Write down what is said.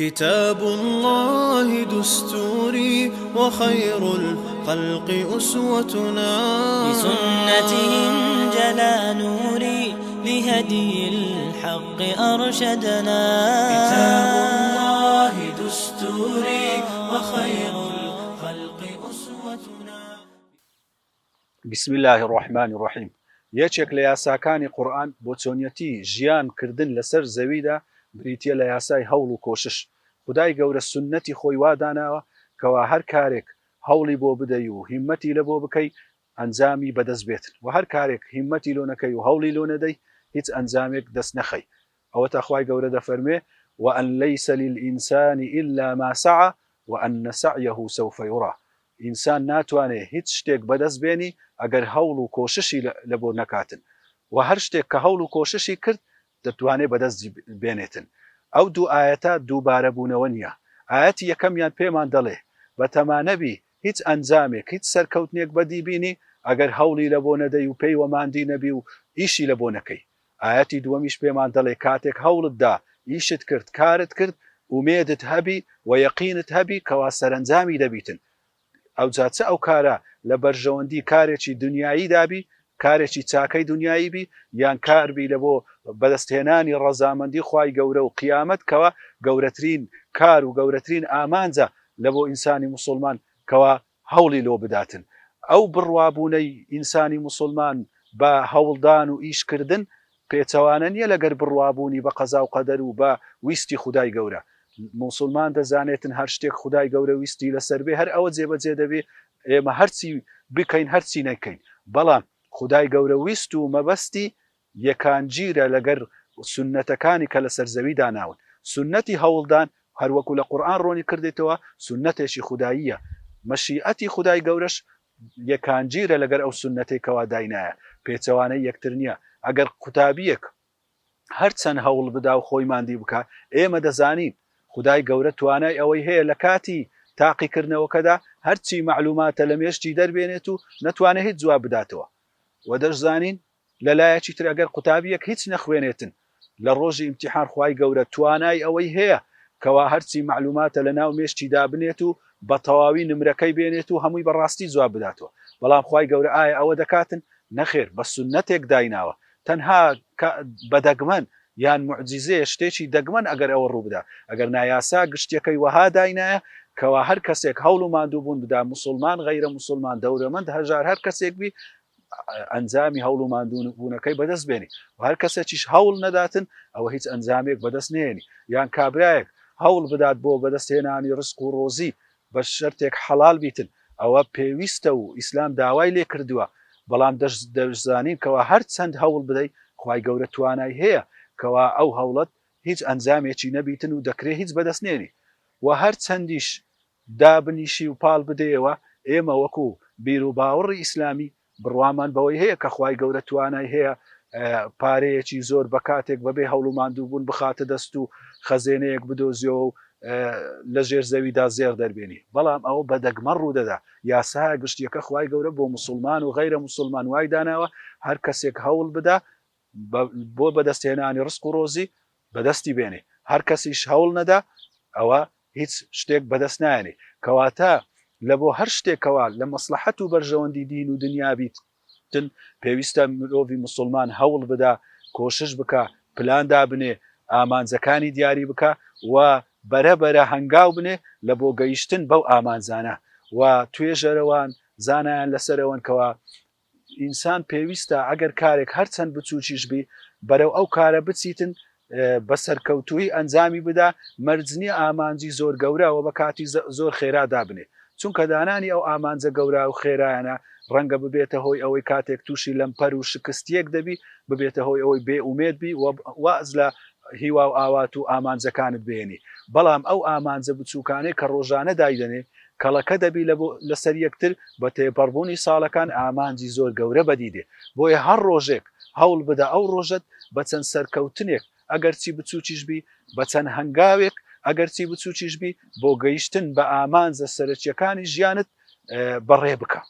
کتاب اللە دستوری وخیر الخلق اسوتنا. بسنته انجلی نوری لهدی الحق ارشدنا. کتاب اللە دستوری وخیر الخلق اسوتنا. بسم اللە الرحمن الرحیم یەکێک لە یاساکانی قورئان بۆ چۆنیەتی ژیان کردن لەسەر زەویدا بریتیە لە یاسای هەوڵ و کۆشش خودای گەورە سوننەتی خۆی وا داناوە کەوا هەر کارێک هەوڵی بۆ بدەی و هیممەتی لەبۆ بکەی ئەنجامی بەدەست بێتن وە هەر کارێک هیممەتی لۆ نەکەی و هەوڵی لۆ نەدەی هیچ ئەنجامێک دەست نەخەی ئەوەتا خوای گەورە دەفەرموێ، وان لیس للانسان الا ما سعی وان سعیه سوف یری، ئینسان ناتوانێ هیچ شتێک بەدەست بێنی ئەگەر هەوڵ و کۆششی لەبۆ نەکاتن، وە هەر شتێک کە هەوڵ و کۆششی کرد دەتوانێ بەدەستی بێنێتن. ئەو دوو ئایەتە دووبارە بوونەوە نیە. ئایەتی یەکەمیان پێمان دەڵێ، بەتەما نەبی هیچ ئەنجامێک، هیچ سەرکەوتنێک بەدی بینی ئەگەر هەوڵی لەبۆ نەدەی و پێیوە ماندی نەبی و ئیشی لەبۆ نەکەی. ئایەتی دووەمیش پێمان دەڵێ کاتێک هەوڵت دا، ئیشت کرد، کارت کرد، ئومێدت هەبی و یەقینت هەبی کەوا سەرەنجامی دەبیتن. ئەوجا چ ئەو کارە لە بەرژەوەندی کارێکی دونیاییدا بی، کارێکی چاکەی دونیایی بی، یان کار بی لە بۆ بەدەستهێنانی ڕەزامەندی خوای گەورە و قیامەت کەوا گەورەترین کار و گەورەترین ئامانجە لە بۆ ئینسانی موسوڵمان کەوا هەوڵی لۆ بداتن. ئەو بڕوابوونەی ئینسانی موسوڵمان بە هەوڵدان و ئیش کردن پێچەوانە نیە لەگەر بڕوابوونی بە قەزا و قەدەر و بە ویستی خودای گەورە. موسوڵمان دەزانێتن هەر شتێک خودای گەورە ویستی لەسەر بێ هەر ئەوە جێبەجێ دەبێ ئێمە هەرچی بکەین هەرچی نەکەین بەڵام خودای گەورە ویست و مەبەستی یەکانگیرە لەگەر سوننەتەکانی کە لەسەر زەوی داناون. سوننەتی هەوڵدان هەروەکو لە قورئان ڕۆنی کردێتەوە سوننەتێکی خوداییە. مەشیئەتی خودای گەورەش یەکانگیرە لەگەر ئەو سوننەتەی کەوا داینایە. پێچەوانەی یەکتر نیە. ئەگەر قوتابیەک هەرچەند هەوڵ بدا و خۆی ماندی بکا، ئێمە دەزانین خودای گەورە توانای ئەوەی هەیە لە کاتی تاقیکردنەوەکەدا هەرچی مەعلوماتە لە مێشکی دەربێنێت و نەتوانێ هیچ جواب بداتەوە. وە دەشزانین لە لایەکی تر ئەگەر قوتابیەک هیچ نەخوێنێتن لە ڕۆژی ئیمتیحان خوای گەورە توانای ئەوەی هەیە کەوا هەرچی مەعلوماتە لە ناو مێشکی دابنێت و بە تەواوی نمرەکەی بێنێت و هەمووی بە ڕاستی جواب بداتەوە بەڵام خوای گەورە ئایا ئەوە دەکاتن؟ نەخێر بە سوننەتێک دایناوە تەنها بە دەگمەن یان موعجیزەیە شتێکی دەگمەن ئەگەر ئەوە ڕووبدا ئەگەر نا یاسا گشتیەکەی وەها داینایە کەوا هەر کەسێک هەوڵ و ماندووبوون بدا موسوڵمان غەیرە موسوڵمان دەورەمەند هەژار هەر کەسێک بی ئەنجامی هەوڵ و ماندووبوونەکەی بەدەست بێنی و هەر کەسێکیش هەوڵ نەداتن ئەوە هیچ ئەنجامێک بەدەست نێنی یان کابرایەک هەوڵ بدات بۆ بەدەستهێنانی ڕزق و ڕۆزی بە شەرتێک حەڵال بیتن ئەوە پێویستە و ئیسلام داوای لێ کردووە بەڵام دەشزانین کەوا هەر چەند هەوڵ بدەی خوای گەورە توانای هەیە کەوا ئەو هەوڵەت هیچ ئەنجامێکی نەبیتن و دەکرێ هیچ بەدەست نێنی و هەر چەندیش دابنیشی و پاڵ بدەیەوە، ئێمە وەکو بیروباوڕی ئیسلامی بڕوامان بەوەی هەیە کە خوای گەورە توانای هەیە پارەیەکی زۆر بە کاتێک بەبێ هەوڵ و ماندووبوون بخاتە دەست و خەزێنەیەک بدۆزیەوە و لە ژێر زەویدا زێڕ دەربێنی، بەڵام ئەوە بە دەگمەن ڕوودەدا، یاسایە گشتیەکە خوای گەورە بۆ موسوڵمان و غەیرە موسوڵمان وای داناوە هەر کەسێک هەوڵ بدا بۆ بەدەستهێنانی ڕزق و ڕۆزی بەدەستی بێنێ، هەر کەسیش هەوڵ نەدا ئەوە هیچ شتێک بەدەست نایەنێ، کەواتە لەبۆ هەر شتێکەوە لە مەسڵەحەت و بەرژەوەندی دین و دنیا بیتن پێویستە مرۆڤی موسوڵمان هەوڵ بدا، کۆشش بکا، پلان دابنێ، ئامانجەکانی دیاری بکا و بەرە بەرە هەنگاو بنێ لەبۆ گەیشتن بەو ئامانجانە و توێژەرەوان زانایان لەسەرەوەن کەوا ئینسان پێویستە ئەگەر کارێک هەرچەند بچووکیش بی بەرەو ئەو کارە بچیتن بە سەرکەوتوویی ئەنجامی بدا مەرج نییە ئامانجی زۆر گەورە و بە کاتی زۆر خێرا دابنێ چونکە دانانی ئەو ئامانجە گەورا و خێرایانە ڕەنگە ببێتە هۆی ئەوەی کاتێک تووشی لەمپەر و شکستیەک دەبی ببێتە هۆی ئەوەی بێ ئومێد بی و واز لە هیوا و ئاوات و ئامانجەکانت بهێنی بەڵام ئەو ئامانجە بچووکانەی کە ڕۆژانە دایدەنێ کەڵەکە دەبی لە لەسەر یەکتر، بە تێپەڕبوونی ساڵەکان ئامانجی زۆر گەورە بەدی دێ. بۆیە هەر ڕۆژێک هەوڵ بدە ئەو ڕۆژەت بە چەند سەرکەوتنێک ئەگەرچی بچووکیش بی، بە چەند هەنگاوێک ئەگەرچی بچووکیش بی، بۆ گەیشتن بە ئامانجە سەرەکییەکانی ژیانت بەڕێ بکە.